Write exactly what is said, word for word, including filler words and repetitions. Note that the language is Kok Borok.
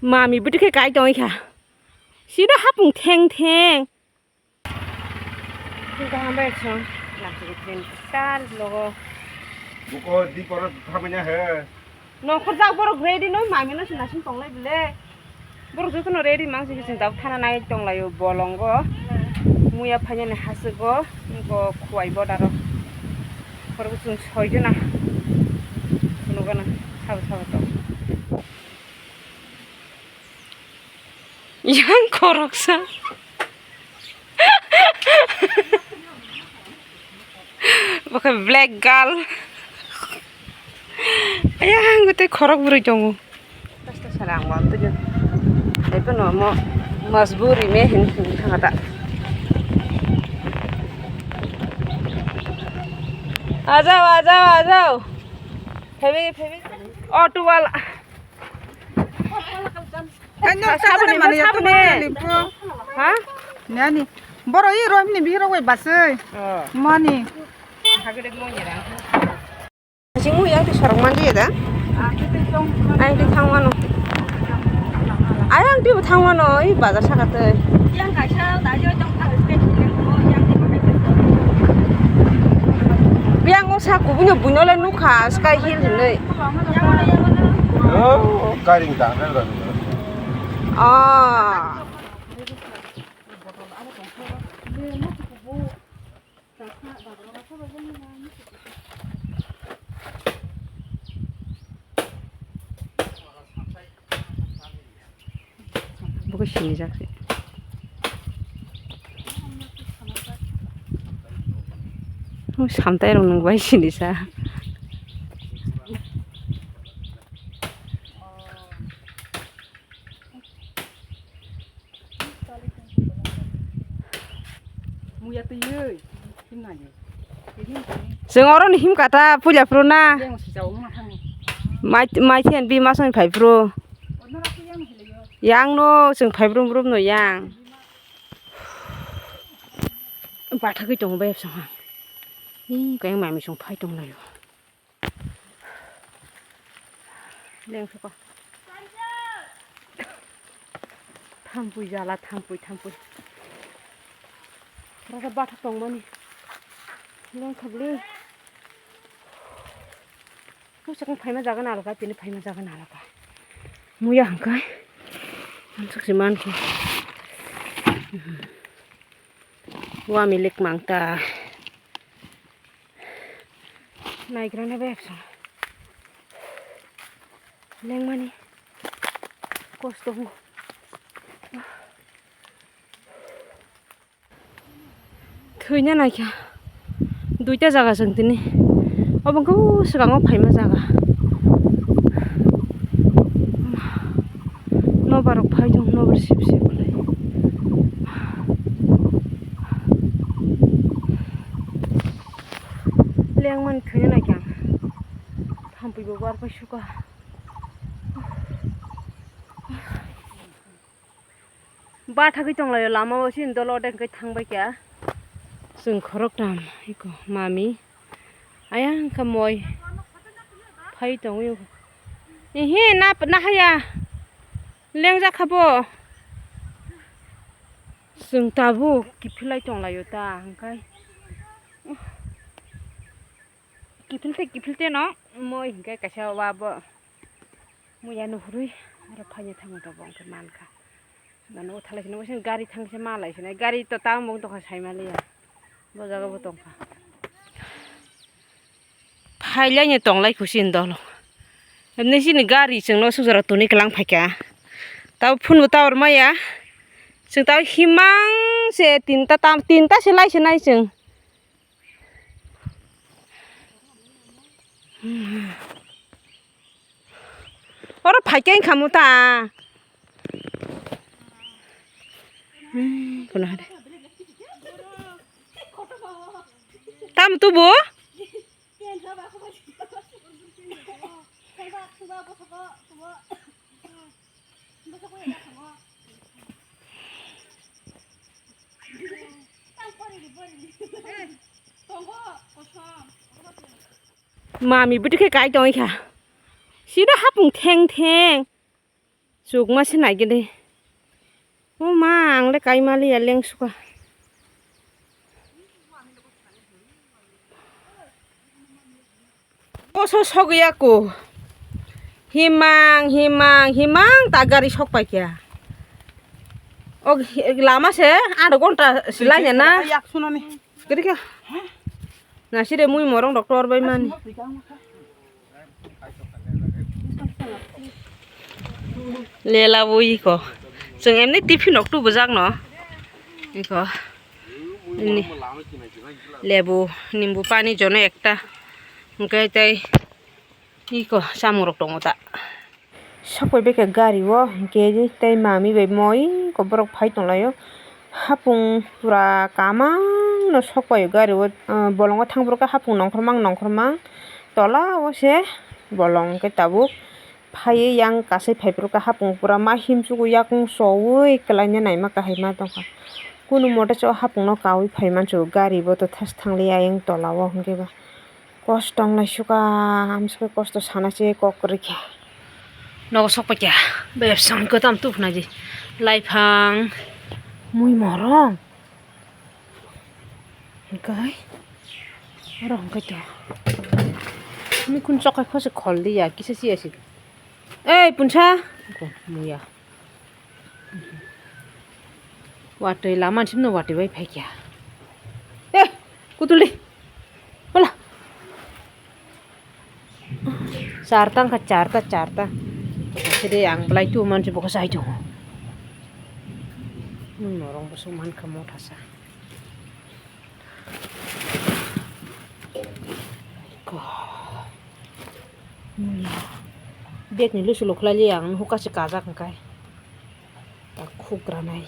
Mami bwtwi khe kai tongwi kha. Sida hapung theng theng. Kaham bai song. Lamsong train kar logo. Buko di poro thamanya he. Nongkhor jak borok ready no mami no sinasing tonglai bile. Borok jotono ready mang sing sing dak thana nai tonglaio bolongo. Muya phainani hasiko. Nokho khuwai bodaro. Borok chwng soi jona. Phunukgana sabo sabo tong. Yang khoroksa. Bokhe black girl. Ayang tei khorok bwrwi tongo. Tasta sara ang bo tini. Eko no mo majburi me hin hin thangata. Ajao, ajao, ajao. Phebe, phebe. Auto wala. Sabuni, sabuni. Ha? Nani. Boro i rohimni bihiro wai basai. Oh. Mani. Sing mu yang ti sorong mandi ya da? Ayang ti thang mano. Ayang ti thang mano i bazar saka tei. Yang o sa kubunyo bunyo le nukha sky hill hinui. Oh, karing da na. Oh. Buko sinijak se. Samtai rok nung bai sinisa. Chwng oro ni himkha ta puila phuru na. Mai, mai thani bi masong phai phuru. Yang no chwng phai brum brum no yang. Bathagwi tongo bai song ha. Ni kayang mami song phai tong laio. Lengphiko. Thampui jala, thampui, thampui. Rasa bathak tongmani. Lengkha bwle. Pusakni phaima jaga na alaka, tini phaima jaga na alaka. Muya hangkai. Amsuk si mankhe. Wa milik mangta. Naigrana bai absong. Lengmani kosto wngo. Thwina naikha. Duita jaga chwng tini. Obo wngkha o swkango phaima jaga. Nobar rok phai tong, nobar sip sip khlai. Lengmani thwina naikha. Thampui bo bar pai suka. Bathagwi tonglaio lama o, chini dolo de hwnkhe thangbai kha. Chwng khoroktham eko mami. Ayang kha moi phai tongwi. Ehe, na, na haya. Lengjak kha bo. Chwng tabuk kiphilai tonglaio ta hwnkhe. Kiphil tei kiphil tei no moi hwnkhe kaisa wa bo. Muya nuhurwi aro phaina thango to bo hwnkhe mankha. Mano o thalai sini gari thangse malai sini gari to tamo tongkha saimaliya. Bo jaga bo tongkha. Phailaini tonglai khusi ni dolo. Nini sini gari chwngno sujaro toni kwlang phaikha. Tabo phunbo tower maya. Chwng tabo himang se tinta tam, tinta se lai se nai chwng. Oro phaikhe wngkha muta. Hmm, kuna hade. Tam tubu? Mami bwtwi khe kai tongwi kha. Sida hapung theng theng. Chukma se naigede. O ma, ang le kaimaliya lengsuka. Koso sogwi ako. Himang, himang, himang ta gari sok paikha. O hi-, lama se adh ghonta silai na. Yak sunani. Gari kha. Nasire mui morong doctor bai mani. Lela bo iko. Chwng emni tiffin rok tubujakno. Iko. Ini. Lebu, nimbu pani jono ekta. Hwnkhe tei iko samung rok tongo ta. Sokpai bai kha gari o, hwnkhe tei mami bai moi iko borok phai tonglaio. Hapung pura kamang no sokpaio gari o, ah, bolongo thang phuru khe hapung nongkhormang nongkhormang. Tola o se bolong hwnkhe tabuk phaiwi yang kasai phaiphuru khe hapung pura ma himchugo yakung chowi kwlaina naima kahai ma tongkha. Kunu mote se o hapungno kawi phai manchugo, gari bo to thas thangliya ayang tola o hwnkhe ba. Kosto wng lai suka, amsukhe kosto sana se kok kwrwi khe. Nogo sok paikha, bebsong kwtam tubuknai di. Laiphang, mui morong. Hwnkhe, oro hwnkhe to. Mikun chokai khose khol di ya, kisa si ya si. Ei, punsa. Ko, muya. Watwi lama simno watwi bai phaikya. Eh, kutuli. Hola. Charta wngkha, charta, charta. Sede ang belai tu mansi boksa hai tongo. Norong bosong mankha mothasa. Bag ni lusu lukhlai li ang hukha se kajak hwnkhe. Tak khuk ranai.